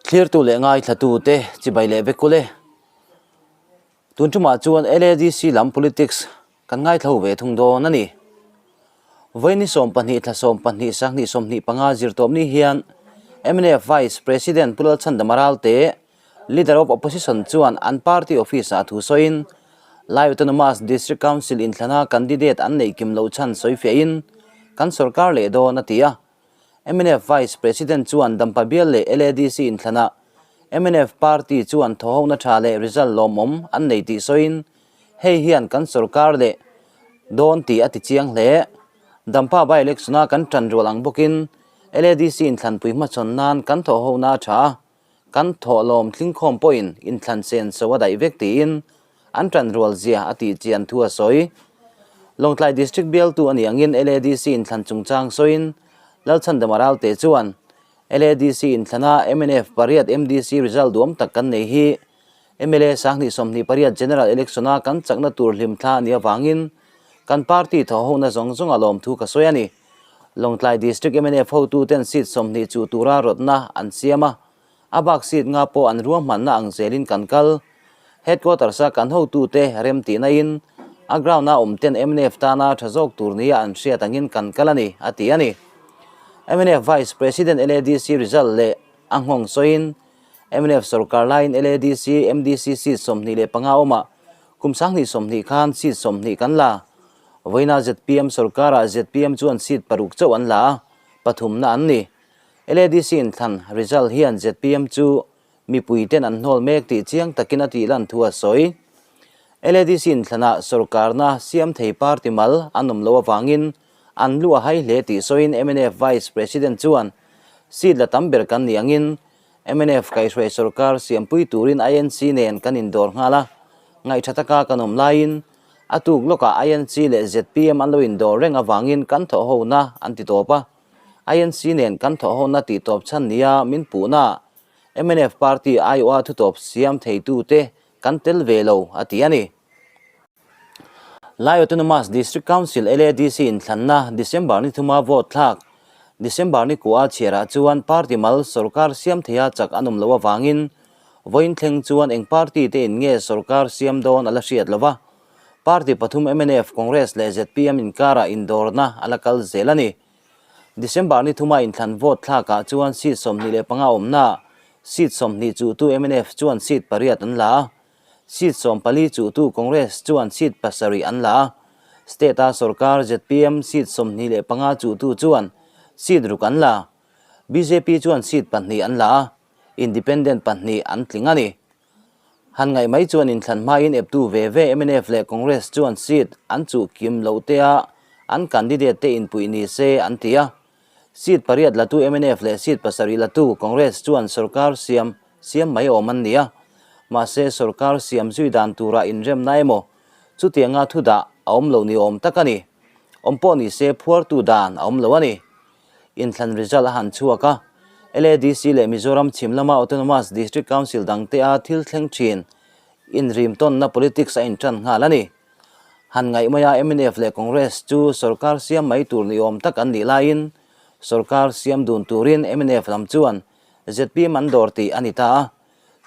Thlirtu leh ngaithlatute chibai leh vek ule. Tun tumah chuan LADC lam politics kan ngaithla ve thung dawn a ni. Vawiin ni 12 thla 12 sanghnih 25 zirtawp ni hian mnf Vice President Pu Lalchhandama Ralte, Leader of Opposition chuan an party office ah thu sawiin Lai Autonomous District Council inthlana candidate an neih kim loh chhan sawifiahin kan sorkar leh dawn a ti a. Mnf Vice President chuan Dampa bial leh LADC inthlanah mnf party chuan thawhona tha leh result lawmawm an nei tih sawiin hei hian kan sorkar leh dawn tih a ti chiang hle. Dampa by-election-a kan tan rual ang bawkin LADC inthlanpui hmachhawn nan kan thawhona a tha a, kan thawhlawm tlingkhawm pawhin inthlan sen so a daih vek tiin an tan rual zia a tih chian thu a sawi. Lawngtlai District bialtu a nih angin LADC inthlan chungchang sawiin Lalchhandama Ralte chuan, LADC inthlana mnf pariat MDC result duam tak kan nei hi mla 2028 General Election-a kan chakna tur hlimthla a nih avangin kan party thawhhona zawng zawng a lawmthu ka sawi a ni. Lawngtlai District mnf hotuten seat 20 chuh tura rawtna an siam a, a bak seat nga pawh an ruahmanna ang zelin kan kal. Headquarters-a kan hotute remtihna in a ground-a awmten mnf tana tha zawk tur nia an hriat angin kan kal a ni, a ti a ni. Mnf Vice President LADC result leh a nghawng sawiin mnf sorkar laiin LADC MDC seat 25 awmah kum 2020 khan seat 20 kan la. Vawiina zpm sorkarah zpm chuan seat paruk chauh an la a, pathumna an ni. LADC inthlan result hian zpm chu mipuiten an hnawl mek tih chiang takin a tih lan thu a sawi. LADC inthlanah sorkarna siam thei party mal an awm loh avangin an lu a hai hle tih sawiin mnf Vice President chuan seat la tam ber kan nih angin mnf kaihhruai sorkar siampui turin INC nen kan indawr nghal a, ngaihtha taka kan awm laiin a tuk lawkah INC leh zpm an lo indawr reng avangin kan thawhhona an ti tawp a, INC nen kan thawhhona tih tawp chhan nia min puhna mnf party aiawha thutawp siam theitute kan tel ve lo a ti a ni. Lai Autonomous District Council, LADC, inthlanna December ni thuma vote thlak December ni kua chhiarah chuan party mal sorkar siam theia chak an awm loh avangin vawiin thleng chuan eng party te in nge sorkar siam dawn a la hriat lo va. Party pathum mnf, Congress leh zpm inkarah indawrna a la kal zel a ni. December ni thuma inthlan vote thlakah chuan seat 25 awmna seat 20 chuhtu mnf chuan seat pariat an la a. Seat 14 chuhtu Congress chuan seat pasarih an la a, state-a sorkar zpm seat 25 chuhtu chuan seat ruk an la. Bjp chuan seat pahnih an la a, independent pahnih an tling a ni. Han ngaih mai chuan inthlan hmain eptu ve ve mnf leh Congress chuan seat an chuh kim loh te a an candidate te inpuih ni se an ti a. Seat pariat latu mnf leh seat pasarih latu Congress chuan sorkar siam siam mai awm an ni a, mahse sorkar siam zui dan tura inremna emaw chutianga thu dah a awm lo ni awm tak a ni. Awm pawh ni se phuartu dan a awm lo a ni. Inthlan result a han chhuak a, LADC leh Mizoram chhim lama Autonomous District Council dangte a thil thleng thin inrimtawnna politics a intan nghal a ni. Han ngaih mai a mnf leh Congress chu sorkar siam mai tur ni awm tak an nih laiin sorkar siam dun turin mnf lam chuan Zpm an dawr tih a ni ta a,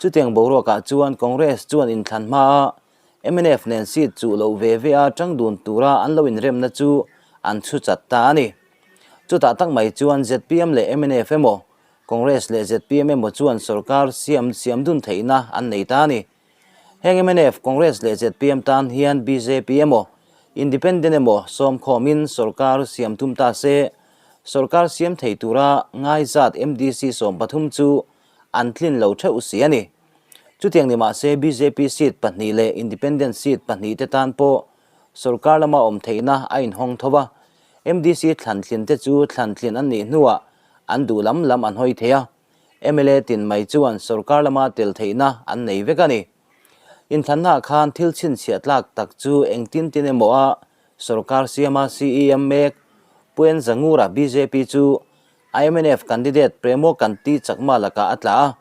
chutiang boruakah chuan Congress chuan inthlan hmaa mnf nen seat chuh loh ve ve a tang dun tura an lo inremna chu an chhu chat ta a ni. Chutah tak mai chuan zpm leh mnf emaw, Congress leh zpm emaw chuan sorkar siam siam dun theihna an nei ta a ni. Heng mnf, Congress leh zpm tan hian bjp emaw, Independent emaw sawmkhawmin sorkar siam tum ta se, sorkar siam thei tura ngaizat MDC 13 chu an tlin lo theuh si a ni. Chutiang ni mah se bjp seat pahnih leh Independent seat pahnih te tan pawh sorkar lama awm theihna a inhawng tho a, MDC thlan tlin te chu thlan tlin an nih hnuah an duh lam lam an hawi thei a, mla tin mai chuan sorkar lama tel theihna an nei vek a ni. Inthlannaah khan thil chhinchhiah tlak tak chu engtin tin emaw a sorkar siama CEM mek Pu En Zangura bjp chu mnf candidate Premo Kanti Chakma lakah a tla a,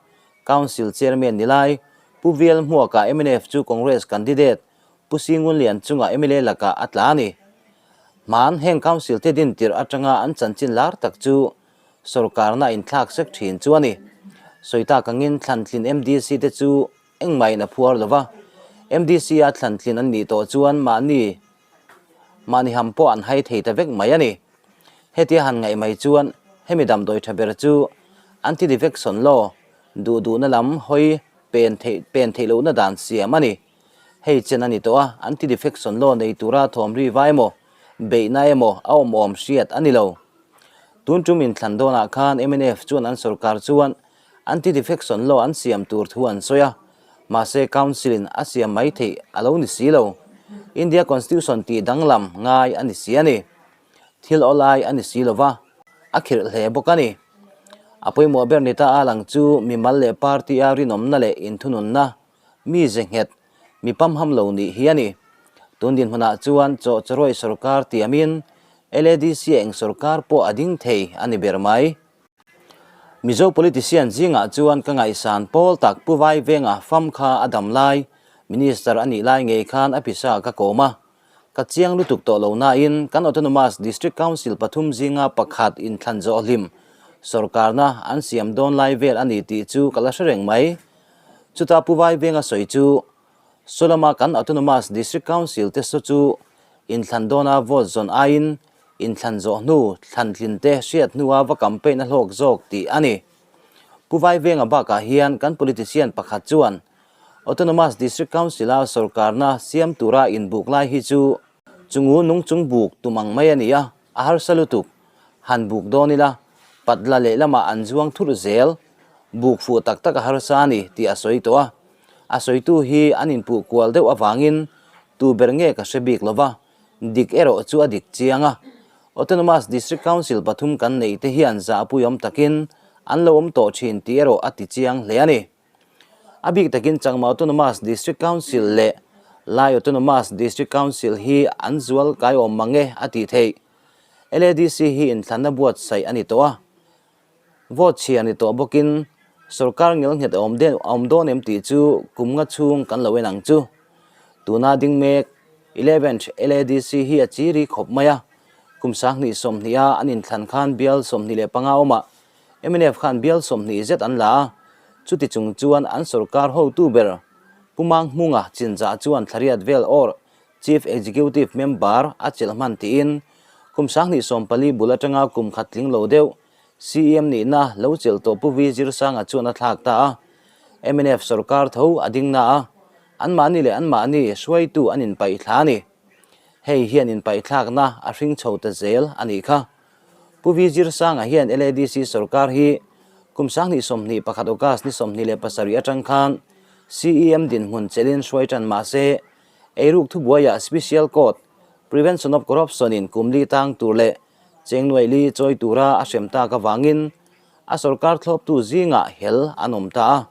Council Chairman ni lai Pu VL Hmuaka mnf chu Congress candidate Pu Singun Lian chunga mla lakah a tla a ni. Hman heng Council te din tirh atanga an chanchin lar tak chu sorkarna inthlak sek thin chu a ni. Sawi tak angin thlantlin MDC te chu engmahin a phuar lo va, MDC a thlantlin an nih tawh chuan mahni mahni ham pawh an hai thei ta vek mai a ni. Hetia han ngaih mai chuan hemi damdawi tha ber chu anti-defection law duh duhna lam hawi pen theih pen theih lohna dan siam a ni. Hei chen a ni tawh a, anti-defection law nei tura thawm ri va emaw, beihna emaw a awm awm hriat a ni lo. Tun tum inthlan dawnah khan mnf chuan an sorkar chuan anti-defection law an siam tur thu an sawi a, mahse council-in a siam mai theih a lo ni si lo. India Constitution tih danglam ngai a ni si a ni. Thil awlai a ni si lo va, a khirh hle bawk a ni. A pawimawh ber ni ta a lang chu mimal leh party-a rinawmna leh inthununna mi ze nghet, mi pamham lo nih hi a ni. Tun dinhmunah chuan chaw chawrawi sorkar tiamin LADC a eng sorkar pawh a ding thei a ni ber mai. Mizo politician zingah chuan ka ngaihsan pawl tak Pu Vaivenga fam kha a dam lai, Minister a nih lai ngei khan a pisa ka kawm a. Ka chiang lutuk tawh lo nain kan Autonomous District Council pathum zinga pakhat inthlan zawh hlim sorkarna an siam dawn lai vel a ni tih chu ka la hre reng mai. Chuta Pu Vaivenga sawi chu Sawlama kan Autonomous District Council te saw chu inthlan dawna vote zawn aiin inthlan zawh hnu thlantlin te hriat hnua va campaign a hlawk zawk tih a ni. Pu Vaivenga bakah hian kan politician pakhat chuan Autonomous District Council-a sorkarna siam tura inbuk lai hi chu chungu nungchung buk tum ang mai a ni a, a harsa lutuk. Han buk dawn ila, patla lehlamah an zuang thurh zel. Buk fuh tak tak a harsa a ni tih a sawi tawh a. A sawitu hi an inpuh kual deuh avangin tu ber nge ka hre bik lo va, dik erawh chu a dik chiang a. Autonomous District Council pathum kan neih te hian zahpuiawm takin an lo awm tawh thin tih erawh a ti chiang hle a ni. A bik takin Changma Autonomous District Council leh Lai Autonomous District Council hi an zual kai awm mang e a tih theih. LADC hi inthlanna buatsaih a ni tawh a. Vote chhia ni tawh bawkin sorkar ngelnghet a awm a awm dawn em tih chu kum nga chhung kan lo en ang chu. Tuna ding mek Eleventh LADC hi a chiri khawp mai a, kum 20 20 a an inthlan khan bial 25 awmah mnf khan bial 20 zet an la a, chuti chung chuan an sorkar hotu ber Pu Manghmunga chinzah chuan thlariat vel awr Chief Executive Member a chelh hman tiin kum 2014 bul atanga kum khat tling lo deuh CEM nihna lo chelh tawh Pu Vi Zirsanga chuan a thlak ta a. Mnf sorkar tho a ding na a, anmahni leh anmahni hruaitu an inpaih thla a ni. Hei hian inpaihthlakna a hring chho ta zel a nih kha. Pu Vi Zirsanga hian LADC sorkar hi kum 2021 August ni 27 atang khan CEM dinhmun chelhin hruai tan mah se, Eiruk thubuaiah Special Court, Prevention of Corruption in kum li tang tur leh cheng nuaih li chawi tura a hrem tak avangin a sorkar thlawptu zingah hel an awm ta a.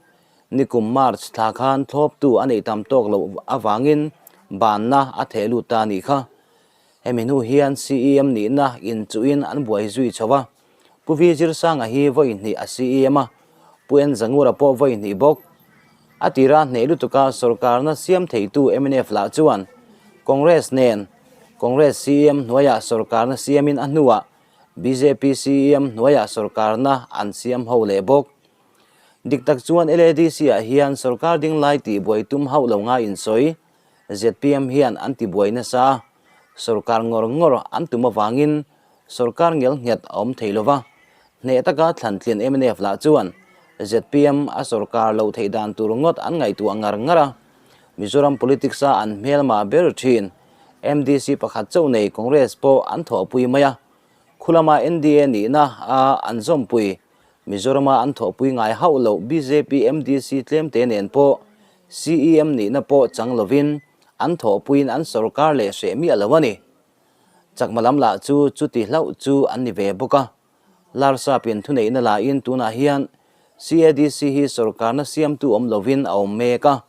Nikum March thla khan thlawptu a neih tam tawk loh avangin banna a theh lut ta a nih kha. Hemi hnu hian CEM nihna inchuhin an buai zui chho a. Pu Vi Zirsanga hi vawi hnih a CEM a, Pu En Zangura pawh vawi hnih bawk. A tira hneh lutuka sorkarna siam theitu mnf lah chuan Congress nen Congress CEM hnuaiah sorkarna siamin a hnuah bjp CEM hnuaiah sorkarna an siam ho leh bawk. Dik tak chuan LADC ah hian sorkar ding lai tihbuai tum hauh lo ngai insawi zpm hian an tibuai nasa a, sorkar ngawr ngawr an tum avangin sorkar ngelnghet a awm thei lova, hneh taka thlantlin mnf lah chuan zpm a sorkar loh theih dan tur ngawt an ngaihtuah ngar ngar a, Mizoram politics a an hmelmah ber thin MDC pakhat chauh nei Congress pawh an thawhpui mai a, khulama NDA nihna a an zawmpui Mizorama an thawhpui ngai hauh loh bjp MDC tlemte nen pawh CEM nihna pawh chang lovin an thawhpuiin an sorkar leh hreh miah lo a ni. Chakma lam lah chu chuti hlauh chu an ni ve bawk a. Larsa pian thuneihna lahin tunah hian CADC hi sorkarna siamtu awm lovin a awm mek a.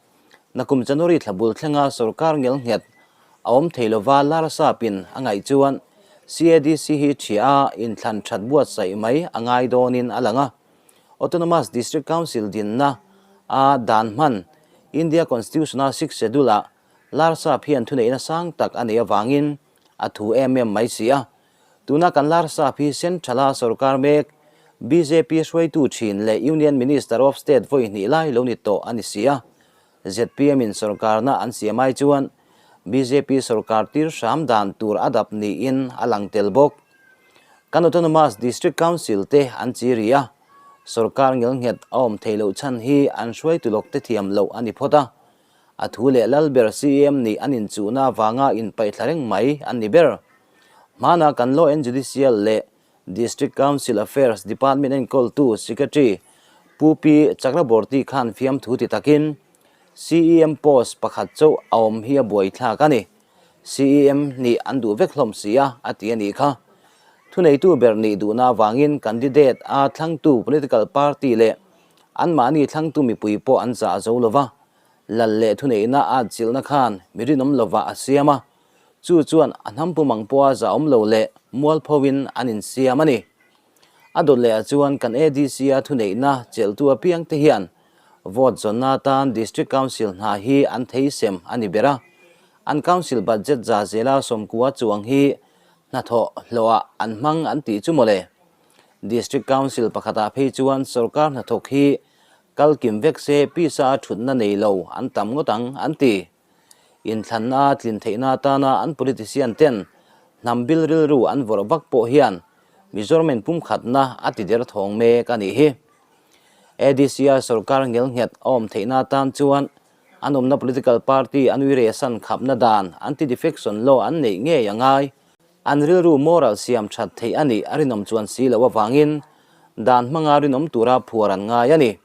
Nakum January thla bul thlenga sorkar ngelnghet a awm thei lova Larsa pin a ngaih chuan CADC hi ṭhia a inthlan ṭhat buatsaih mai a ngai dawnin a lang a. Autonomous District Council dinna a dan hman India Constitution-a Sixth Schedule-ah Larsap hian thuneihna sang tak a neih avangin a thu em em mai si a. Tuna kan Larsap hi Central-a sorkar mek Bjp hruaitu thin leh Union Minister of State vawi hnih lai lo ni tawh a ni si a. Zpm in sorkarna an siam ai chuan bjp sorkar tir hram dan tur a dap niin a lang tel bawk. Kan Autonomous District Council te an chi ri a, sorkar ngelnghet a awm theih loh chhan hi an hruaitu lawk te thiam loh a ni phawt a. A thu leh lal ber CEM nih an inchuhna avanga inpaihthla reng mai an ni ber. Hmana kan Law and Judicial leh District Council Affairs Department enkawltu Secretary Pu Pi Chakraborty khan fiamthu ti takin CEM post pakhat chauh a awm hi a buaithlak a ni. CEM nih an duh vek hlawm si a, a ti a nih kha. Thuneitu ber nih duhna avangin candidate a thlangtu political party leh anmahni thlangtu mipui pawh an zah zo lo va, lal leh thuneihna a atchilhna khan mi rinawm lovah a siam a. Chu chuan a hnam pumang pawha zahawm lo leh mualphoin an insiam a ni. A dawt lehah chuan kan ADC-a thuneihna chelhtu apiangte hian vote zawnna atan District Council hna hi an theisem a ni ber a. An Council budget za zela sawmkua chuang hi hnathawh hlawhah an hmang an tih chu mawle. District Council pakhatah phei chuan sorkar hnathawk hi kal kim vek se pisa a thutna nei lo an tam ngawt ang an ti. Inthlanna tlin theihna atana an politician ten hnam bil rilru an vawrh vak pawh hian Mizoram in pumkhatna a ti der thawng mek a nih hi. ADC-a sorkar ngelnghet a awm theihna atan chuan an awmna political party an uiresan khapna dan anti-defection law an neih ngei a ngai. An rilru moral siam that theih a nih a rinawm chuan si loh avangin dan hmanga rinawm tura phuar an ngai a ni.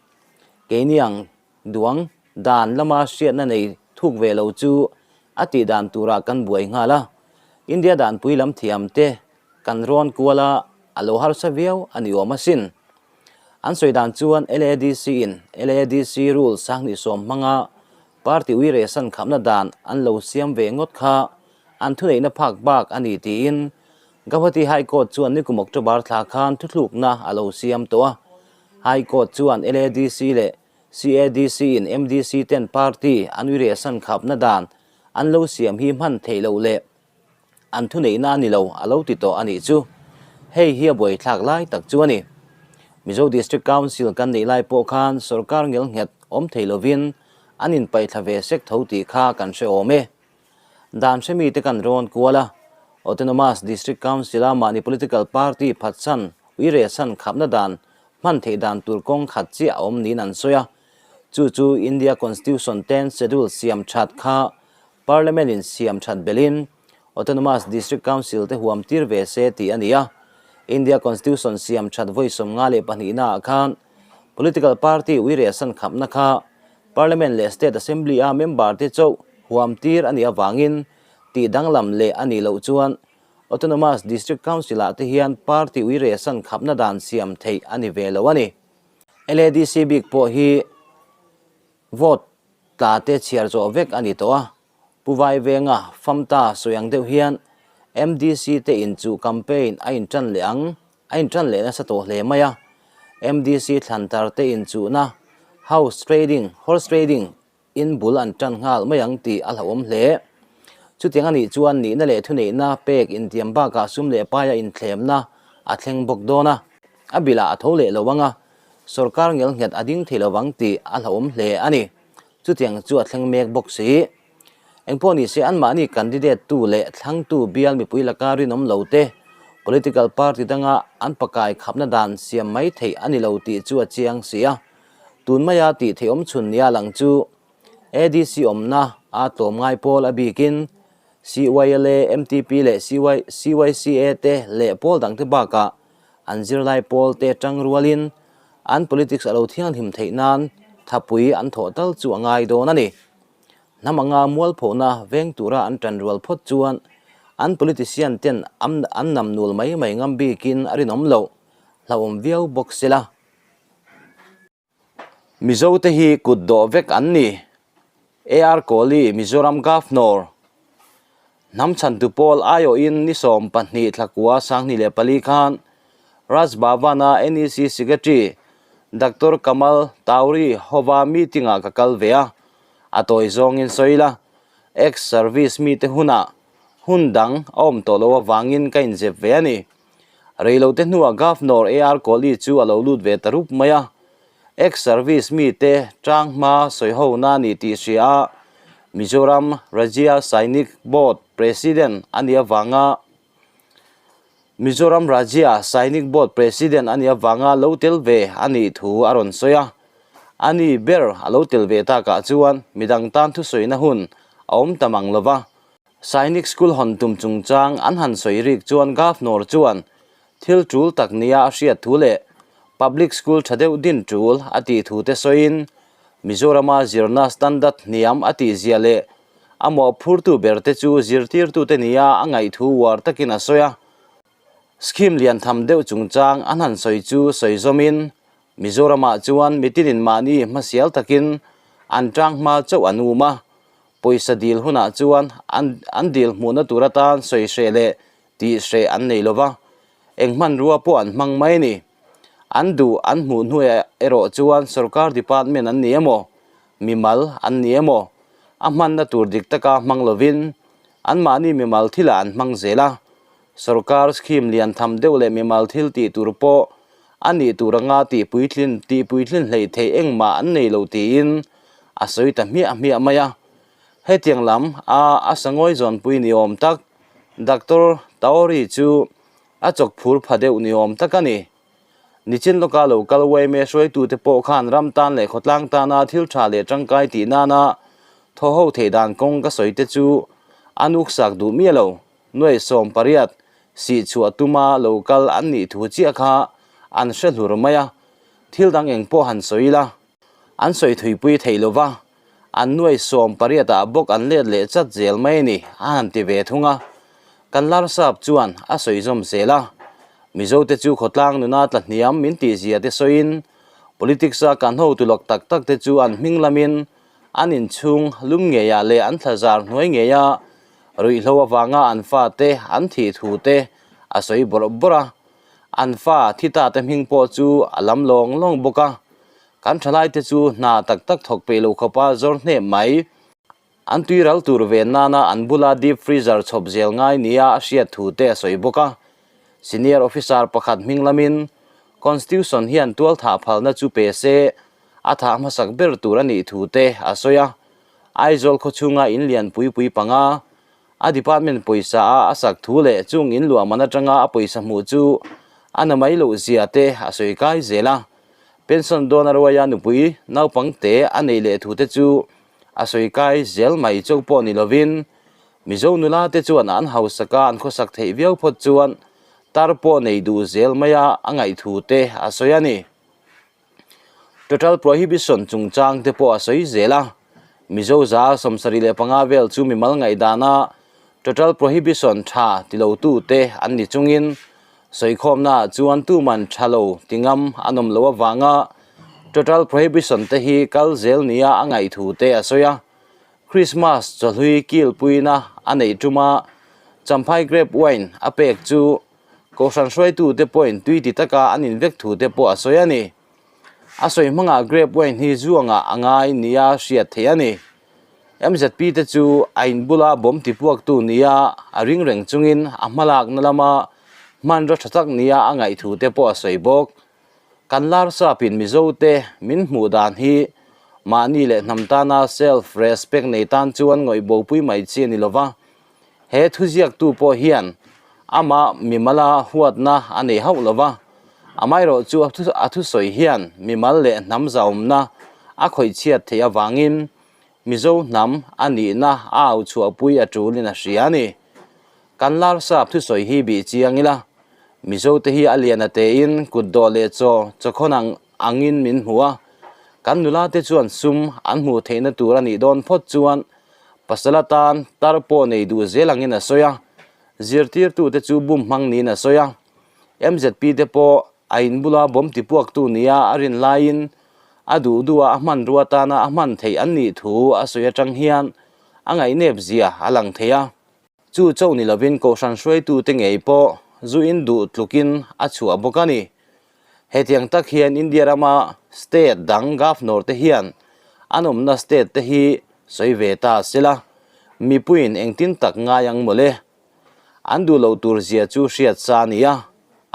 Keini ang Duang, dan lama hriatna nei thuk ve lo chu a tih dan turah kan buai nghal a. India danpui lam thiam te kan rawn kual a, a lo harsa viau a ni awm asin. An sawi dan chuan LADC in LADC rule sanghnih sawm hmanga party uiresan khapna dan an lo siam ve ngawt kha an thuneihna phak bak a ni tiin Gauhati High Court chuan nikum October thla khan thuthlukna a lo siam tawh a. High Court chuan LADC leh CADC in MDC ten party an uiresan khapna dan an lo siam hi hman theih loh leh an thuneihna a ni lo a lo ti tawh a nih chu. Hei hi a buaithlak lai tak chu a ni. Mizo District Council kan neih lai pawh khan sorkar ngelnghet awm thei lovin an inpaihthla ve sek tho tih kha kan hre awm e. Dan hremi te kan rawn kual a, Autonomous District Council-a mahni political party phatsan, uiresan khapna dan hman theih dan tur kawng khat chiah a awm niin an sawi a. Chu chu India Constitution ten Schedule siam that kha Parliament in siam that belhin Autonomous District Council te huam tir ve se tih a ni a. India Constitution siam that vawi 52 naah khan political party uiresan khapna kha Parliament leh State Assembly a member te chauh huam tir a nih avangin tih danglam leh a nih loh chuan Autonomous District Council ah te hian party uiresan khapna dan siam theih a ni ve lo a ni. LADC bik pawh hi vote tla te chhiar zawh vek a ni tawh a, Pu Vaivenga Famta sawi ang deuh hian MDC te in chu campaign a intan leh ang, a intan leh nasa tawh hle mai a. MDC thlantar te inchuhna house trading, horse trading, in bul an tan nghal mai ang tih a hlauhawm hle. Chutiang a nih chuan nihna leh thuneihna pek intiam bakah sum leh paia inthlemna a thleng bawk dawn a, a bilah a tho leh lo ang a, sorkar ngelnghet a ding thei lovang tih a hlauhawm hle a ni. Chutiang chu a thleng mek bawk si. Engpawh ni se anmahni candidate tu leh thlangtu bial mipui laka rinawm lo te political party danga an pakai khapna dan siam mai theih a ni lo tih chu a chiang si a. Tun maia tih theih awm chhun nia lang chu ADC awmna a tlawm ngai pawl a bikin CYLA, MTP leh CYCA te leh pawl dangte bakah an zirlai pawl te tang rualin an politics a lo thianghlim theih nan thapui an thawh tal chu a ngai dawn a ni. Hnam anga mualphona veng tura an tan rual phawt chuan an politician ten an nam nul mai mai ngam bikin a rinawm loh hlauhawm viau bawk sela. Mizo te hi kut dawh vek an ni. AR Kohli, Mizoram Governor, Hnam chhantu pawl aiawhin ni 12 thlakua 2004 khan Raj Bhavan-a NEC Secretary Doctor Kamal Tauri hova meeting-ah ka kal ve a, a tawi zawngin sawi la, ex-service mite hunah hun dang a awm tawh loh avangin ka inzep ve a ni. Reilote hnuah Governor AR Kohli chu a lo lut ve ta rup mai a. Ex-service mite tang hma sawihona a ni tih hria a, Mizoram Rajya Sainik Board President a nih avanga Mizoram Rajya Sainik Board President a nih avanga lo tel ve a nih thu a rawn sawi a. A ni ber a lo tel ve takah chuan midang tan thusawina hun a awm ta mang lova. Sainik School hawn tum chungchang an han sawi rik chuan Governor chuan thil tul tak nia a hriat thu leh Public School tha deuh din tul a tih thu te sawiin Mizorama zirna standard hniam a tih zia leh a mawhphurtu ber te chu zirtirtute nia a ngaih thu uar takin a sawi a. Scheme lian tham deuh chungchang an han sawi chu sawi zawmin Mizoramah chuan mitinin mahni hmasial takin an tang hma chauh an um a, pawisa dil hunah chuan an an dil hmuhna tur atan sawi hreh leh tih hreh an nei lova, eng hmanrua pawh an hmang mai a ni. An duh an hmuh hnuaiah erawh chuan sorkar department an ni emaw, mimal an ni emaw, a hmanna tur dik taka hmang lovin anmahni mimal thilah an hmang zel a. Sorkar scheme lian tham deuh leh mimal thil tih tur pawh a nih tur anga tihpuitlin tihpuitlin hleih theih engmah an nei lo tiin a sawi ta hmiah hmiah mai a. Hetiang lam a a sangawi zawnpui ni awm tak Doctor Taori chu a chawk phur pha deuh ni awm tak a ni. Nichin lawka lo kal yma hruaitute pawh khan ram tan leh khawtlang tana thil tha leh tangkai tih nana thaw ho theih dan kawng ka sawi te chu an uksak duh miah lo. Nuaih 18 sih chhuah tuma lo kal an nih thu chiah kha an hre hlur mai a, thil dang eng pawh han sawi ila an sawi thuipui theih lo va, an nuaih 18 ah bawk an let leh chat zel mai a ni a han ti ve thung a. Kan Larsap chuan a sawi zawm zel a, Mizote chu khawtlang nuna tla hniam min tih zia te sawiin politics a kan hotu lawk tak tak te chu an hming lamin an inchhung lum ngeiah leh an thlazar hnuai ngeia Ruihhlo avanga an fate an thih thu te a sawi bawrh bawrh a, an fa thi ta te hming pawh chu a lam lawng lawng bawk a. Kan thalaite chu hna tak tak thawk peih lo khawpa zawr hneh mai. An tui ral tur ve nana an bula deep freezer chhawp zel ngai nia a hriat thu te a sawi bawk a. Senior officer pakhat hming lamin Constitution hian tualthah phalna chu pe se a thah hmasak ber tur a nih thu te a sawi a. Aizawl khawchhunga in lian pui pui panga a department pawisa a a sak thu leh chung in luah man atanga a pawisa hmuh chu a na mai loh zia te a sawi kai zel a. Pension dawn a ruaia nupui naupang te a nei leh thu te chu a sawi kai zel mai chauh pawh ni lovin Mizo nula te chuan an hausaka an khawsak theih viau phawt chuan tar pawh nei duh zel maia a ngaih thu te a sawi a ni. Total Prohibition chungchang te pawh a sawi zel a, Mizo 75 vel chu mimal ngaihdana Total Prohibition tha ti lo tu te an ni chungin sawikhawmnaah chuan tuman tha lo ti ngam an awm loh avanga Total Prohibition te hi kal zel nia a ngaih thu te a sawi a. Christmas chawhlui kilpuina a neih tuma Champhai Grape Wine a pek chu Kohhran hruaitute pawhin tui ti taka an invek thu te pawh a sawi a ni. A sawi hmangah grape wine hi zuangah a ngai nia hriat theih a ni. MZP te chu a in bula bomb tipuaktu nia a ring reng chungin a hmalakna lama hmanraw tha tak nia a ngaih thu te pawh a sawi bawk. Kan Larsapin Mizote min hmuh dan hi mahni leh hnam tana self respect nei tan chuan ngawih bopui mai chi a ni lova. He thuziaktu pawh hian amah mimala huatna a nei hauh lo va, amaherawh chu a thusawi hian mimal leh hnam zaumna a khawih chhiat theih avangin Mizo hnam a nihna a au chhuahpui a tulin a hria a ni. Kan Larsap thusawi hi bih chiang ila, Mizote hi a lian a tein kut dawh leh chaw chawkhawn ang angin min hmu a, kan nulate chuan sum an hmuh theihna tur a nih dawn phawt chuan Pasal atan tar pawh nei duh zel angin a sawi a, zirtirtute chu bum hmang niin a sawi a. MZP te pawh a in bula bomb tipuaktu nia a rin laiin a duh duha a hmanrua tana a hman theih an nih thu a sawi atang hian a ngaihnep zia a lang thei a. Chu chauh ni lovin Kohhran hruaitute ngei pawh zu in duh tlukin a chhuah bawk a ni. Hetiang tak hian India rama state dang governor te hian an awmna state te hi sawi ve ta sela, mipuiin engtin tak ngai ang mawle? An duh loh tur zia chu hriat sa a ni a.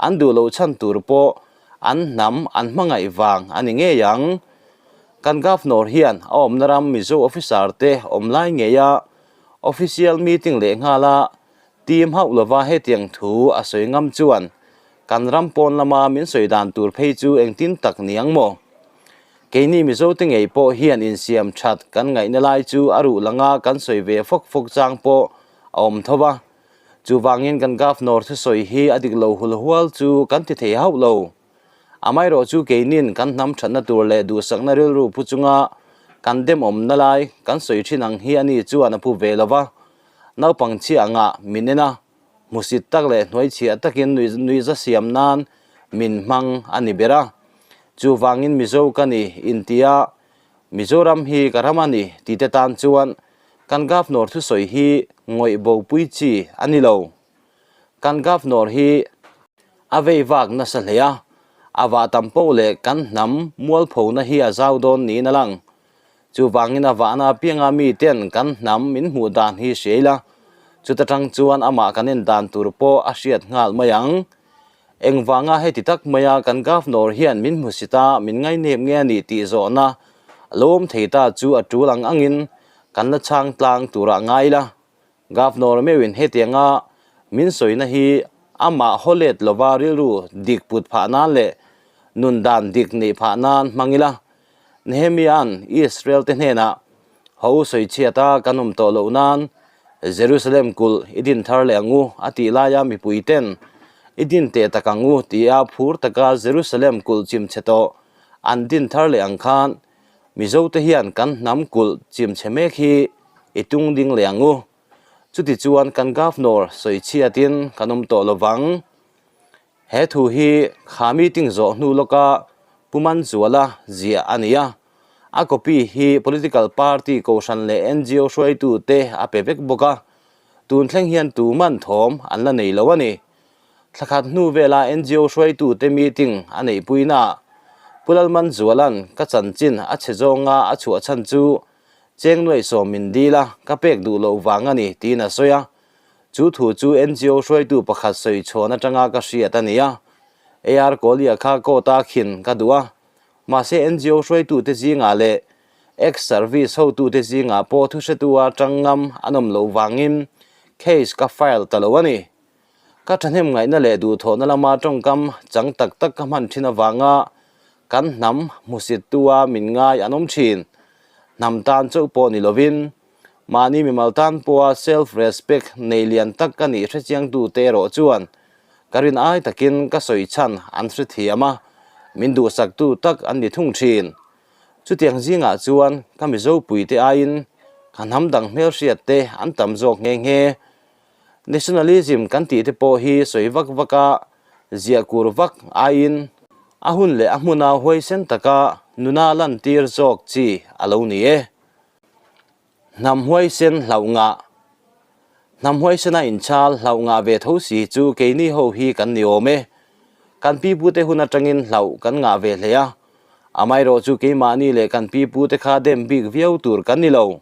An duh loh chhan tur pawh an hnam an hmangaih vang a ni ngei ang. Kan Governor hian a awmna ram Mizo officer te awm lai ngeia official meeting leh nghala team hauh lova hetiang thu a sawi ngam chuan kan ram pawn lama min sawi dan tur phei chu engtin tak ni ang maw? Keini Mizote ngei pawh hian insiam that kan ngaihna lai chu a ruh langa kan sawi ve fawk fawk chang pawh a awm tho va. Chuvangin kan Governor thusawi hi a dik lo hul hual chu kan ti thei hauh lo. Amaherawh chu keinin kan hnam thatna tur leh duhsakna rilru pu chunga kan demawmna lai kan sawi thin ang hi ani chuan a pu ve lo va. Naupang chhia angah min en a, hmusit tak leh hnuaichhiah takin nuihza siam nan min hmang a ni ber a. Chuvangin Mizo ka ni intia Mizoram hi ka ram a ni tih te tan chuan kan Governor thusawi hi ngawih bopui chi a ni lo. Kan Governor hi a vei vak nasa hle a, a vah tam poh leh kan hnam mualphona hi a zau dawn niin a lang. Chuvangin a vahna apianga miten kan hnam min hmuh dan hi hria ila, chuta tang chuan amah kan en dan tur pawh a hriat nghal mai ang. Engvanga heti tak maia kan Governor hian min hmusit a, min ngainep nge a nih tih zawhna a lo awm thei ta chu a tul ang angin kan la chhang tlang turah ngai ila. Governor meuhin hetianga min sawina hi amah haw let lova rilru dik put phah nan leh nun dan dik neih phah nan hmang ila. Nehemia'n Israel te hnenah Ho sawichhiat a kan awm tawh loh nan Jerusalem kulh i din thar leh ang u a tih laia mipui ten i din teh tak ang u tia phur taka Jerusalem kulh chim chhe tawh an din thar leh ang khan Mizote hian kan hnam kulh chim chhe mek hi i tung ding leh ang u. Chutichuan kan Governor sawichhiatin kan awm tawh lovang. He thu hi kha meeting zawh hnu lawka Pu Manzuala ziah a ni a, a copy hi political party kohhran leh ngo hruaitute a pe vek bawk a, tun thleng hian tuman thawm an la nei lo a ni. Thla khat hnu vela ngo hruaitute meeting a neihpuinaah Pu Lalmanzuala'n ka chanchin a chhe zawnga a chhuah chhan chu cheng nuaihsawm min dil a, ka pek duh loh vang a ni tiin a sawi a. Chu thu chu ngo hruaitu pakhat sawi chhawn atanga ka hriat a ni a. AR Kohli-a kha court-a khin ka duh a. Mahse ngo hruaitute zingah leh ex-service hotute zingah pawh thuhretua tang ngam an awm loh vangin case ka file ta lo a ni. Ka thahnem ngaihna leh duhthawhna lama tawngkam chang tak tak ka hman thin avanga kan hnam hmusittua min ngai an awm thin. Hnam tan chauh pawh ni lovin Mahni mimal tan pawha self respect nei lian tak ka nih hrechiangtu te erawh chuan ka rin ai takin ka sawi chhan an hrethiam a, min duhsaktu tak an ni thung thin. Chutiang zingah chuan ka Mizopui te aiin ka hnam dang hmelhriat te an tam zawk nghe nghe. Nationalism kan tih te pawh hi sawi vak vak a, ziah kur vak aiin a hun leh a hmuna huaisen taka nuna lantir zawk chi a lo ni e. Hnam huaisen hlauh ngah. Hnam huaisena inchhal hlauh ngah ve tho si chu keini ho hi kan ni awm e. Kan pipute hun atangin hlauh kan ngah ve hle a. Amaherawh chu keimahni leh kan pipute kha dem bik viau tur kan ni lo.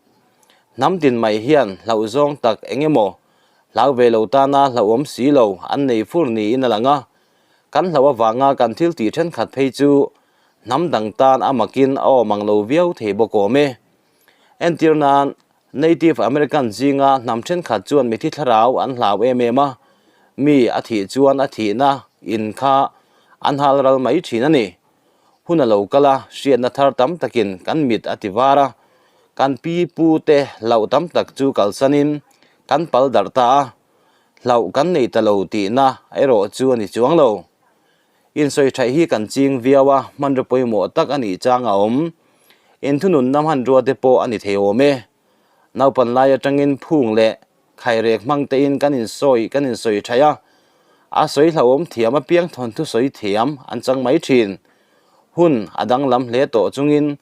Hnam tin mai hian hlauh zawng tak eng emaw hlau ve lo tana hlauhawm si lo an nei fur niin a lang a. Kan hlauh avanga kan thil tih thenkhat phei chu hnam dang tan a makin a awm ang lo viau thei bawk awm e. Entir nan, Native American zinga hnam thenkhat chuan mithi thlarau an hlau em em a, mi a thih chuan a thihna in kha an hal ral mai thin a ni. Hun a lo kal a, hriatna thar tam takin kan mit a ti var a, kan pi pu te hlauh tam tak chu kalsanin kan pal darh ta a, hlauh kan nei ta lo tihna erawh chu a ni chuang lo. Insawi thaih hi kan ching viau a, hmanraw pawimawh tak a nih chang a awm. Inthununna hmanrua te pawh a ni thei awm e. Naupan lai atangin phung leh khairek hmang tein kan insawi kan insawi thaih a, a sawi hlauhawm thiam apiang thawnthu sawi thiam an chang mai thin. Hun a danglam hle tawh chungin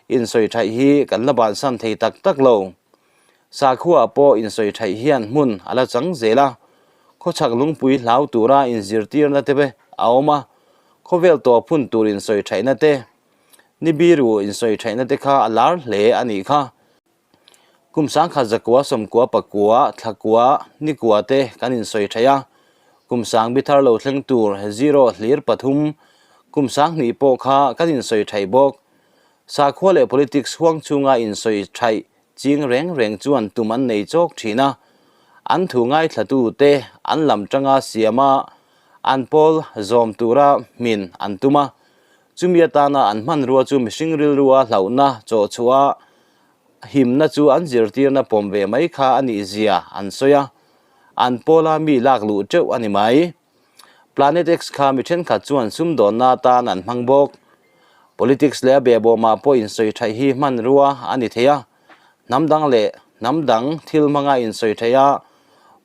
insawi thaih hi kan la bansan thei tak tak lo. Sakhuaah pawh insawi thaih hian hmun a la chang zel a, khawchhak lungpui hlau tura inzirtirna te a awm a, khawvel tawp hun tur insawi thaihna te, ni biru insawi thaihna te kha a lar hle a nih kha. Kum sangkhat zakua sawmkua pakua thlakua nikua te kan insawi thaih a, Kum sang bi thar lo thleng tur zero hlir pathum kum 2000 pawh kha kan insawi thaih bawk. Sakhua leh politics huang chhunga insawi thaih ching reng reng chuan tum an nei chawk thin a, an thu ngaithlatu te an lam tanga siam a, an pawl zawm tura hmin an tum a. Chumi atana an hmanrua chu mihring rilrua hlauhna chawhchhuah a himna chu an zirtirna pawm ve mai kha a nih zia an sawi a, an pawla mi lak luh teuh a ni mai. Planet X kha mi thenkhat chuan sumdawnna atan an hmang bawk. Politics leh a behbawmah pawh insawi thaih hi hmanrua a ni thei a, hnam dang leh hnam dang thil hmanga insawi thaih a,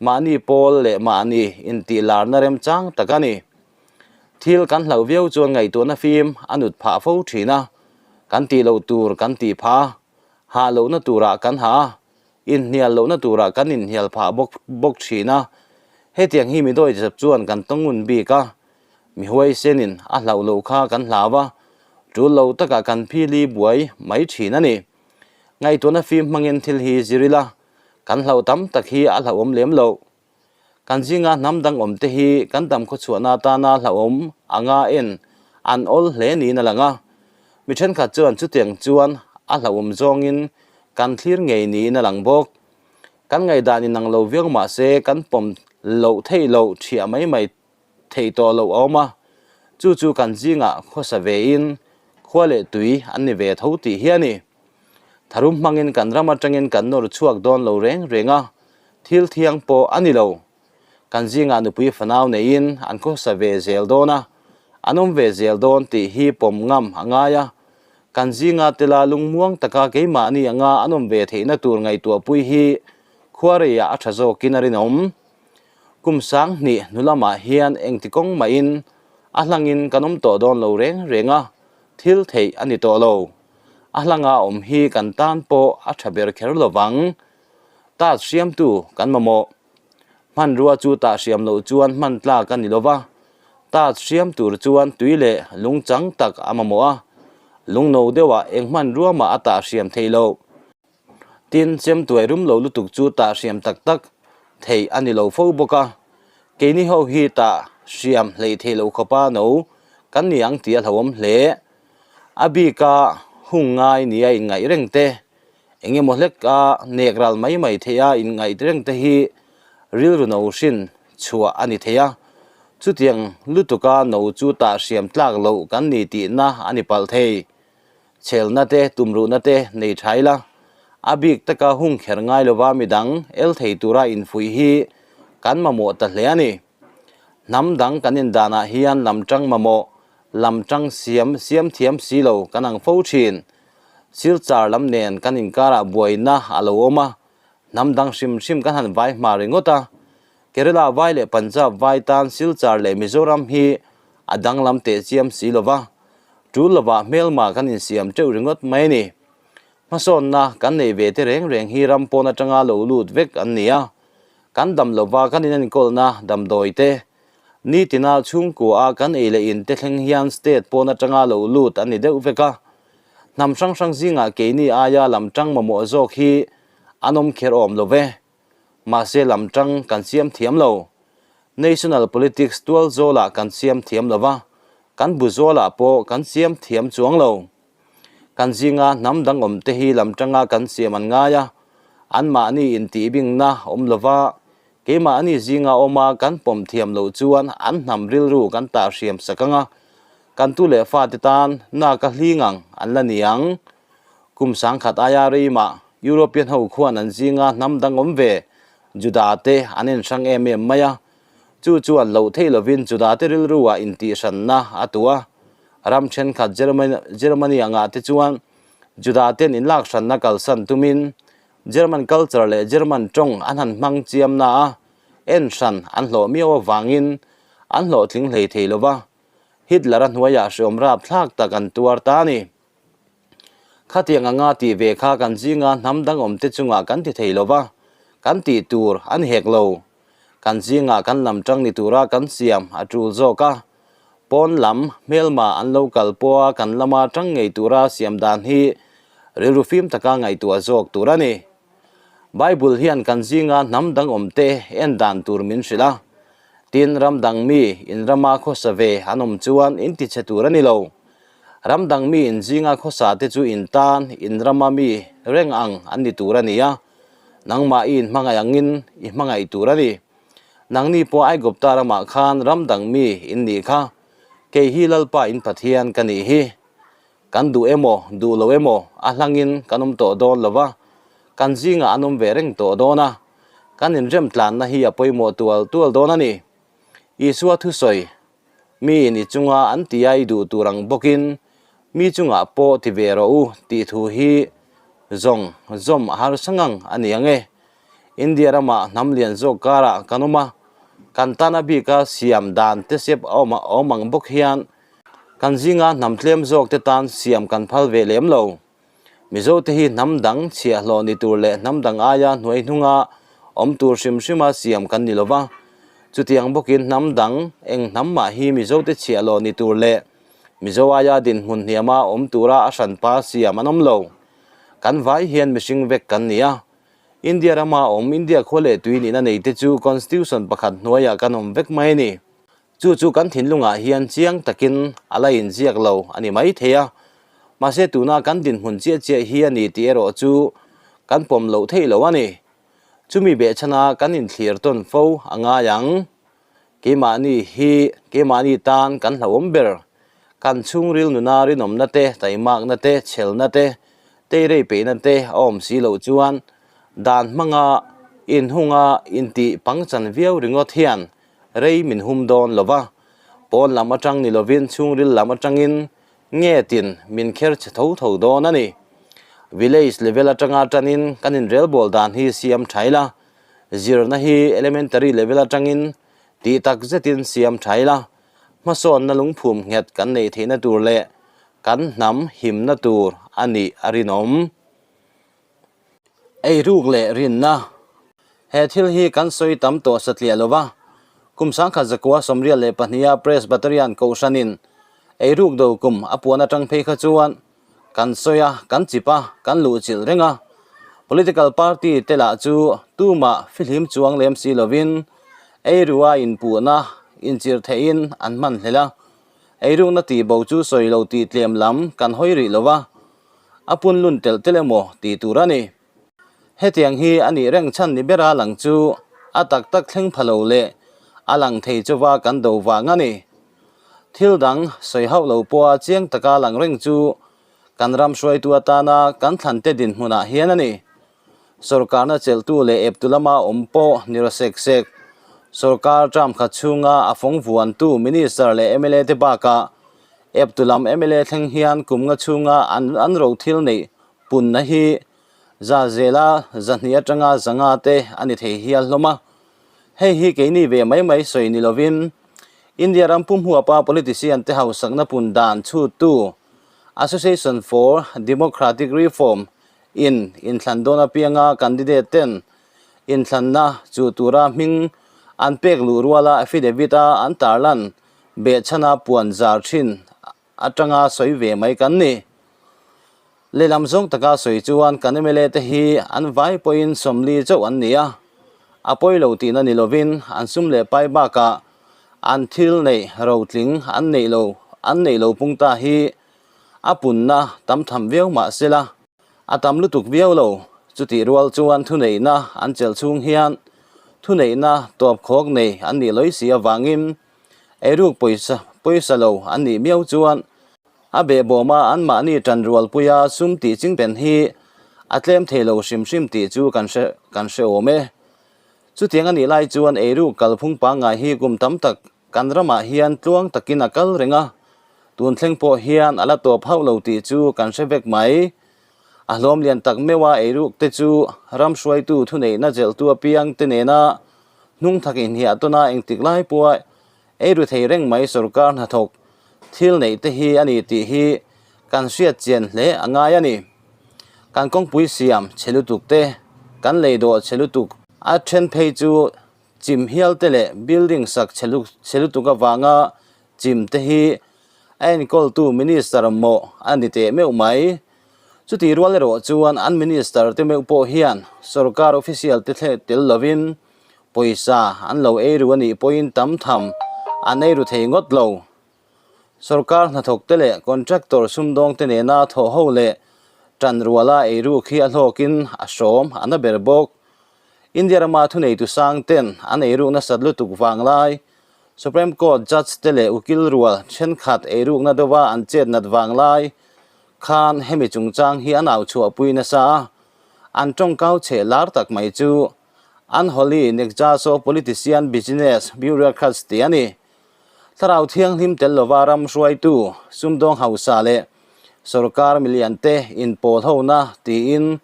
mahni pawl leh mahni intih larna remchang tak a ni. Thil kan hlauh viau chuan ngaihtuahna fim a nut phah fo thin a, kan tih loh tur kan tih phah a, hah lohna turah kan hah a, inhnial lohna turah kan inhnial phah bawk bawk thin a. Hetiang hi mi dawihzep chuan kan tawngun bik a, mi huaisenin a hlauh loh kha kan hlau a, tul lo takah kan phili buai mai thin a ni. Ngaihtuahna fim hmangin thil hi zir ila, kan hlauh tam tak hi a hlauhawm lem loh. Kan zinga hnam dang awm te hi kan dam khawchhuahna atana hlauhawm anga en an awl hle niin a lang a. Mi thenkhat chuan chutiang chuan a hlauhawm zawngin kan thlir ngei niin a lang bawk. Kan ngaihdan inang lo viau mah se kan pawm loh theih loh thiah mai mai theih tawh loh a awm a, chu chu kan zingah khawsa vein khua leh tui an ni ve tho tih hi a ni. Tharum hmangin kan ram atangin kan nawr chhuak dawn lo reng reng a, thil thiang pawh a ni lo. Kan zingah nupui fanau neiin an khawsa ve zel dawn a, an awm ve zel dawn tih hi pawm ngam a ngai a. Kan zinga tela lungmuang taka keimahni anga an awm ve theihna tur ngaihtuahpui hi khuareiah a tha zawkin a rinawm. Kum 2000 hnu lamah hian engti kawng mahin a hlangin kan awm tawh dawn lo reng reng a, thil theih a ni tawh lo. A hlanga awm hi kan tan pawh a tha ber kher lo vang. Tah hriamtu kan mamawh. Hmanrua chu tah hriam loh chuan hman tlak a ni lo va, tah hriam tur chuan tui leh lung chang tak a mamawh a, lung no deuhah eng hmanrua mah a tah hriam theih loh. Tin, chemtuai rum lo lutuk chu tah hriam tak tak theih a ni lo fo bawk a, keini ho hi tah hriam hleih theih loh khawpa no kan ni ang tih a hlauhawm hle. A bika hung ngai nia inngaih reng te, eng emaw hlek a nek ral mai mai theih a inngaih reng te hi rilru no hrin chhuah a ni thei a, chutiang lutuka no chu tah hriam tlak loh kan ni tihna a ni palh thei. Chhelna te, tumruhna te nei tha ila, a bik taka hung kher ngai lova midang el thei tura infuih hi kan mamawh ta hle a ni. Hnam dang kan indanah hian lam tang mamawh, lam tang siam siam thiam si lo kan ang fo thin. Silchar lam nen kan inkarah buaina a lo awm a, hnam dang hrim hrim kan han vai hma ringawt a. Kerala vai leh Punjab vai tan Silchar leh Mizoram hi a danglam teh chiam si lova, tul lovah hmelma kan insiam teuh ringawt mai a ni. Hmasawnna kan nei ve te reng reng hi ram pawn atanga lo lut vek an ni a, kan dam lova kan inenkawlna damdawi te, nitina chhungkua a kan ei leh in te thleng hian state pawn atanga lo lut an ni deuh vek a. Hnam hrang hrang zingah keini aia lam tang mamawh zawk hi an awm kher awm lo ve. Mahse lam tang kan siam thiam lo. National politics tual zawlah kan siam thiam lo va, kan bu zawlah pawh kan siam thiam chuang lo. Kan zinga hnam dang awm te hi lam tanga kan siam an ngai a, anmahni intihbingna awm lo va, keimahni zinga awma kan pawm thiam loh chuan an hnam rilru kan tah hriam sak ang a, kan tu leh fate tan naka hling ang an la ni ang. Kum 1000 aia reimah European ho khuan an zinga hnam dang awm ve Juda te an inhrang em em mai a, chu chuan loh theih lovin Juda te rilruah intihhranna a tu a. Ram thenkhat Germany angah te chuan Juda ten inlakhranna kalsan tumin German culture leh German tawng an han hmang chiam na a, enhran an hlawh miau avangin an hlawhtling hlei thei lova, Hitler-a hnuaiah hreawm rapthlak tak an tuar ta a ni. Khatiang anga tih ve kha kan zinga hnam dang awmte chungah kan ti thei lo va, kan tih tur an hek lo. Kan zingah kan lam tang ni tura kan siam a tul zawk a, pawn lam hmelma an lo kal pawha kan lama tang ngei tura siam dan hi rilru fim taka ngaihtuah zawk tur a ni. Bible hian kan zinga hnam dang awmte en dan tur min hrilh a. Tin, ram dang mi in rama khawsa ve an awm chuan in ti chhe tur a ni lo. Ram dang mi in zinga khawsa te chu in tan in rama mi reng ang an ni tur a ni a, nangmah i inhmangaih angin i hmangaih tur a ni. Nangni pawh Aigupta ramah khan ram dang mi in nih kha, kei hi Lalpa in Pathian ka nih hi. Kan duh emaw, duh lo emaw a hlangin kan awm tawh dawn lo va, kan zingah an awm ve reng tawh dawn a, kan inrem tlanna hi a pawimawh tual tual dawn a ni. Isua thusawi, Miin i chunga an tia i duh tur ang bawkin mi chungah pawh ti ve rawh u tih thu hi zawng zawm a harsa ngang a ni ang e. India ramah hnam lian zawk karah kan awm a, kan tana bika siam dan te sep a awm ang bawk hian Kan zinga hnam tlem zawk te tan siam kan phal ve lem lo. Mizo te hi hnam dang chhiahhlawh ni tur leh hnam dang aia hnuai hnunga awm tur hrim hrima siam kan ni lova. Chutiang bawkin hnam dang eng hnam mah hi Mizo te chhiahhlawh ni tur leh Mizo aia dinhmun hniama awm tura a hranpa siam an awm lo. Kan vai hian mihring vek kan ni a. India rama awm India khua leh tui nihna nei te chu Constitution pakhat hnuaiah kan awm vek mai a ni. Chu chu kan thinlungah hian chiang takin a la inziak lo a ni mai thei a, mahse tuna kan dinhmun chiah chiah hi a ni tih erawh chu kan pawm loh theih lo a ni. Chumi behchhana kan inthlir tawn fo a ngai ang. Keimahni hi keimahni tan kan hlauhawm ber. Kan chhungril nuna rinawmna te, taimakna te, chhelna te, teirei peihna te a awm si loh chuan dan hmanga inhunga intih pangchan viau ringawt hian Rei min hum dawn lo va, pawn lam atang ni lovin chhungril lam atangin ngetin min kher che tho tho dawn a ni. Village level atanga tanin kan inrelbawl dan hi siam tha ila, zirna hi elementary level atangin tih tak zetin siam tha ila, hmasawnna lungphum nghet kan neih theihna tur leh kan hnam himna tur a nih a rinawm. Eiruk leh rinna. He thil hi kan sawi tam tawh satliah lo va, kum 1914 a Presbyterian Kohhranin eiruk do kum a puan atang phei kha chuan kan sawi a, kan chip a, kan luhchilh reng a. Political party te lah chu tumah fihlim chuang lem si lovin eirua inpuhna inchir theihin an hman hlel a. Eirukna tihbo chu sawi lo tih tlem lam kan hawi rih lo va. A pun lun telh telh emaw tih tur a ni. Hetiang hi a nih reng chhan ni bera lang chu a tak tak thleng pha lo leh a lang thei chauva kan do vang a ni. Thil dang sawi hauh lo pawha chiang taka lang reng chu kan ram hruaitu atana kan thlante dinhmunah hian a ni. Sorkarna chelhtu leh eptu lama awm pawh ni rawh sek sek. Sorkar term khat chhunga a fawng vuantu Minister leh mla te bakah Eptu lam mla thleng hian kum nga chhunga an an ro thil neih punna hi za zela 200 atanga 500 te a ni thei hial hlawm a. Hei hi keini ve mai mai sawi ni lovin India ram pum huapa politician te hausakna pun dan chhuttu Association for Democratic Reform in inthlan dawn apianga candidate ten inthlanna chu tura hming an pek luh ruala affidavit a an tarlan Behchhana puan zar thin atanga sawi ve mai kan ni. Lehlam zawng taka sawi chuan kan mla te hi an vai pawhin 40 chauh an ni a, a pawi lo tihna ni lovin an sum leh pai bakah an thil neih rotling an neih lo an neih lo pung ta hi a punna tam tham viau mah sela a tam lutuk viau lo. Chutih rual chuan thuneihna an chelh chhung hian thuneihna tawp khawk nei an nih lawi si avangin Eiruk pawisa pawisa lo an nih miau chuan a behbawma anmahni tanrualpuia sum tih chingpen hi a tlem thei lo hrim hrim tih chu kan hre kan hre awm e. Chutiang a nih lai chuan eiruk kalphung pangngai hi kum tam tak kan ramah hian tluang takin a kal reng a, tun thleng pawh hian a la tawp hauh lo tih chu kan hre vek mai. A hlawm lian tak meuha eiruk te chu ram hruaitu thuneihna zelhtu apiang te nena Hnung thak inhiah tawna engtik lai pawha ei ru thei reng mai sorkar hnathawk thil neih te hi a ni tih hi kan hriat chian hle a ngai a ni. Kan kawngpui siam chhe lutuk te, kan lei dawh chhe lutuk, a then phei chu chim hial te leh building sak chhe lutuk avanga chim te hi a enkawltu minister mawh a ni teh meuh mai. Chutih rual erawh chuan an minister te meuh pawh hian sorkar official te thleh tel lovin Pawisa an lo ei ru a nih pawhin tam tham an ei ru thei ngawt lo. Sorkar hnathawkte leh contractor sumdawngte nena thawh ho leh tan ruala ei ruk hi a hlawkin a hrawm a na ber bawk. India rama thuneitu sang ten an ei ruk nasat lutuk vang lai, Supreme Court judge te leh ukil rual thenkhat ei rukna deuha an chet nat vang lai khan hemi chungchang hi an au chhuahpui nasa a, an tawngkau cheh lar tak mai chu Unholy Nexus of Politician Business Bureaucrats tih a ni. Thlarau thianghlim tel lova ram hruaitu, sumdawng hausa leh sorkar miliante inpawl hona tiin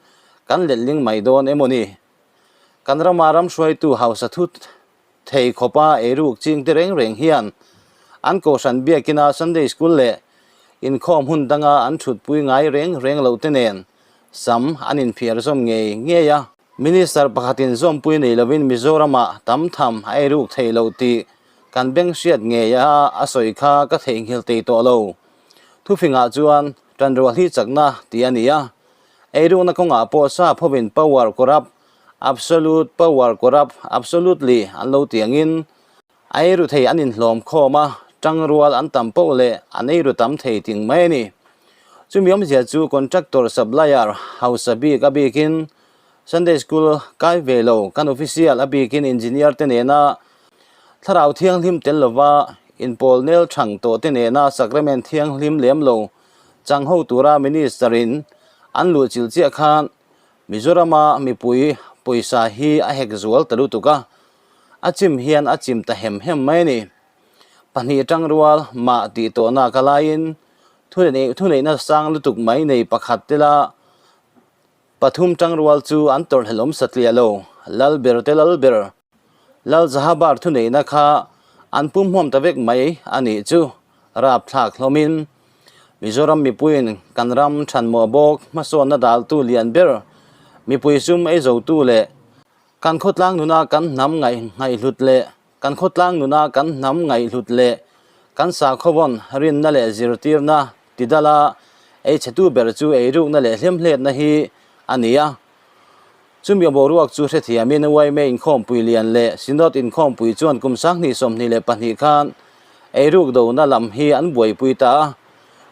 kan letling mai dawn emaw ni? Kan rama ram hruaitu hausa thut thei khawpa eiruk chingte reng reng hian an kohhran biakina Sunday School leh inkhawm hun danga an thutpui ngai reng reng lohte nen sam an inphiar zawm ngei ngei a. Minister pakhatin zawmpui nei lovin Mizoramah tam tham a eiruk thei lo tih kan beng hriat ngei a, a sawi kha ka theihnghilh tei tawh lo. Thufingah chuan tanrual hi chakna tih a ni a, eirukna kawngah pawh sap hovin power corrupt, absolute power corrupt absolutely an lo ti angin a eiru thei an inhlawm khawm a, tangrual an tam poh leh an eiru tam thei ting mai a ni. Chumi awmzia chu contractor supplier hausa bik a bikin Sunday School kai ve lo kan official a bikin engineer te nena thlarau thianghlim tel lova inpawl nel thang tawh te nena sacrament thianghlim lem lo chang ho tura minister in an luhchilh chiah khan Mizorama mipui pawisa hi a hek zual ta lutuk a, a chim hian a chim ta hem hem mai a ni. Pahnih tangrual mah tih tawhna ka laiin thuneihna sang lutuk mai nei pakhat tela pathum tangrual chu an tawrhhlelawm satliah lo. Lal ber te lal ber, Lal Zahabar thuneihna kha an pumhmuam ta vek mai a nih chu rapthlak hlawmin Mizoram mipuiin kan ram thanmawh bawk hmasawnna daltu lian ber mipui sum eizotu leh Kan khawtlang nuna kan hnam ngaihhlut leh kan khawtlang nuna kan hnam ngaihhlut leh kan sakhaw-vawn rinna leh zirtirna tidala ei chhetu ber chu eirukna leh hlemhletna hi a ni a. Chumi boruak chu hrethiamin yma inkhawmpui lian leh Synod inkhawmpui chuan kum 2022 khan eiruk dona lam hi an buaipui ta a.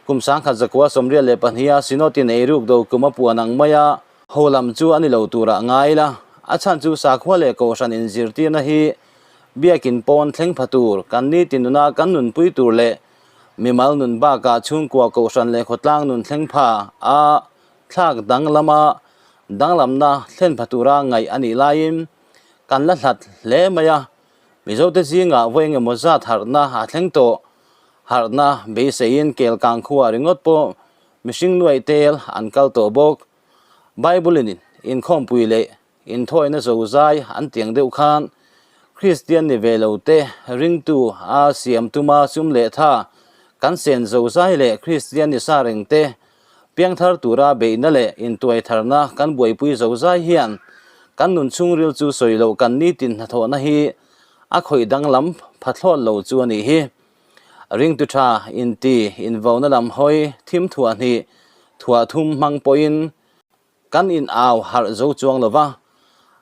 Kum 1982-a Synod-in eiruk do kum a puan ang maia Ho lam chu a ni lo turah ngai ila, a chhan chu sakhua leh kohhran inzirtirna hi biakin pawn thleng pha tur, kan nitin nuna kan nunpui tur leh mimal nun bakah chhungkua kohhran leh khawtlang nun thleng pha a thlak danglama danglamna thlen pha tura ngaih a nih laiin kan la hlat hle mai a, Mizote zingah vawi engemaw zat harhna a thleng tawh, harhna beiseiin kelkang khua ringawt pawh mihring nuaih tel an kal tawh bawk. Bible-in inkhawmpui leh inthawina zozai an tiang deuh khan Kristian ni ve lo te ringtu a siam tuma sum leh tha kan sen zozai leh Kristian ni sa reng te piangthar tura beihna leh intuaitharna kan buaipui zozai hian kan nun chhungril chu sawi loh kan nitin hnathawhna hi a khawih danglam phathlawt lo chu a nih hi. Ringtu tha inti invauna lam hawi thim thuah hnih thuah thum hmang pawhin kan in au harh zo chuang lo va,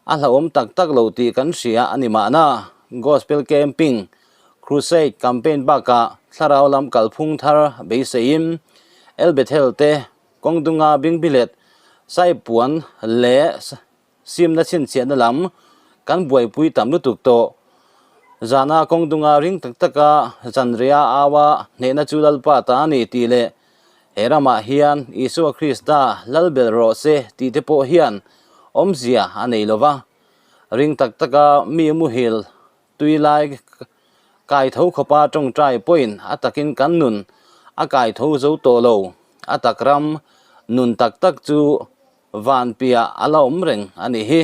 a hlauhawm tak tak lo tih kan hria a ni mahna. Gospel Camping, Crusade Campaign bakah thlarau lam kalphung thar beiseiin El Bethel te kawngdunga bingbilet saipuan leh Simna chhinchhiahna lam kan buaipui tam lutuk tawh. Zana kawng dunga ring tak taka zanriah au a hnehna chu Lalpa ta a ni tih leh he ramah hian Isua Krista lal bel rawh se tih te pawh hian awmzia a nei lo va. Ring tak taka mi muhil tui lai kai tho khawpa tawngtai pawhin a takin kan nun a kai tho zo tawh lo. A tak ram nun tak tak chu Van piah a la awm reng a nih hi.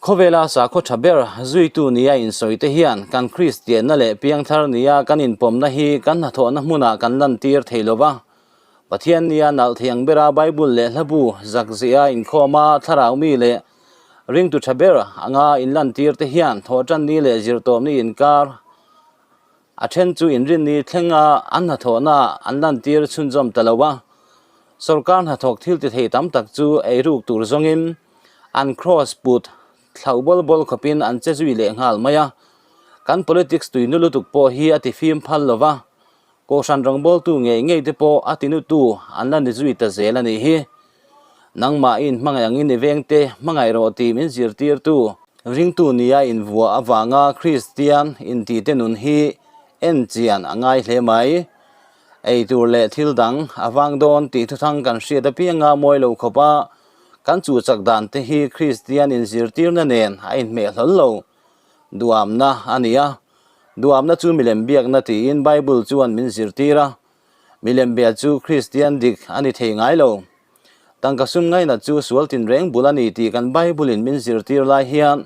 Khawvela sakhaw tha ber zuitu nia insawi te hian kan Kristianna leh piangthar nia kan inpawmna hi kan hnathawhna hmunah kan lantir thei lo va. Pathian nia nalh thei ang bera Bible leh hlabu zakzia inkhawma thlarau mi leh ringtu tha ber anga inlantir te hian thawhtanni leh zirtawmni inkar A then chu inrinni thlenga an hnathawhna an lantir chhunzawm ta lo a, sorkar hnathawk thil ti thei tam tak chu eiruk tur zawngin an kraws put thlauh bawl bawl khawpin an che zui leh nghal mai a. Kan politics tuinu lutuk pawh hi a ti fim phal lo va, Kohhran rawngbawltu ngei ngei te pawh a tinutu an la ni zui ta zel a nih hi. Nangmahin hmangaih angin i vengte hmangaih rawh tih min zirtirtu, ringtu nia invuah avanga Kristian intite nun hi en chian a ngai hle mai. Ei tur leh thil dang a vang dawn tih thuthang kan hriat apianga mawi lo khawp a, kan chu chak dan te hi Kristian inzirtirna nen a inhmeh hlawl lo. Duamna a ni a, duamna chu milem biakna tiin Bible chuan min zirtir a, milem bia chu Kristian dik a ni thei ngai lo. Tangka sum ngainat chu sual tinreng bul a ni tih kan Bible-in min zirtir lai hian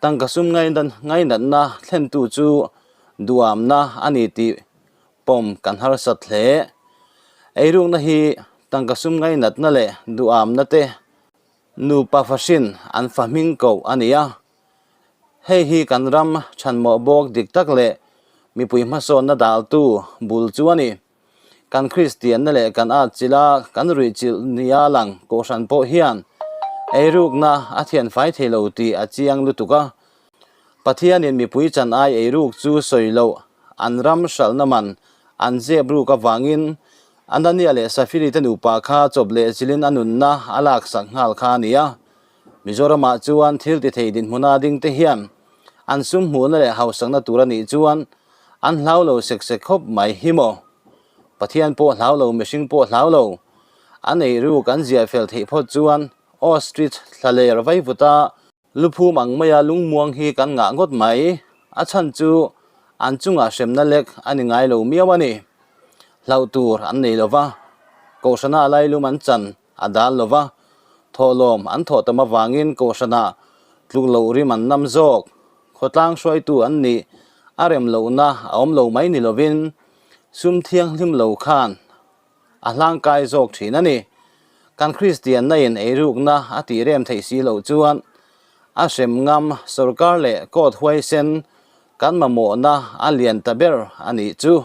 tangka sum ngainatna thlentu chu duamna a ni tih pawm kan harsat hle. Eirukna hi tangka sum ngainatna leh duamna te nupa fahrin an fa hming koh a ni a. Hei hi kan ram chhanmawh bawk dik tak leh mipui hmasawnna daltu bul chu a ni. Kan Kristianna leh kan atchilh a kan ruihchilh nia lang Kohhran pawh hian eirukna a thianfai thei lo tih a chiang lutuk a. Pathianin mipui chan ai eiruk chu sawi loh an ram hralhna man an zep ruk avangin Anania leh Safiri te nupa kha chawp leh chilhin a nunna a laksak nghal kha a ni a. Mizoramah chuan thil ti thei dinhmuna ding te hian an sum hmuhna leh hausakna tur a nih chuan an hlau lo sek sek khawp mai hi maw? Pathian pawh hlau lo, mihring pawh hlau lo. An ei ruk an ziah fel theih phawt chuan ostrich thlaler vaivuta luphum ang maia lungmuang hi kan ngah ngawt mai. A chhan chu an chungah hremna lek a ni ngai lo miau a ni. Hlauh tur an nei lo va, Kohhrana lailum an chan a dal lo va, thawhlawm an thawh tam avangin Kohhranah tluk loh rim an nam zawk. Khawtlang hruaitu an nih a rem lohna a awm lo mai ni lovin sum thianghlim lo khan a hlangkai zawk thin a ni. Kan Kristianna in eirukna a tih rem theih si loh chuan a hrem ngam sorkar leh court huaisen kan mamawhna a lian ta ber a nih chu.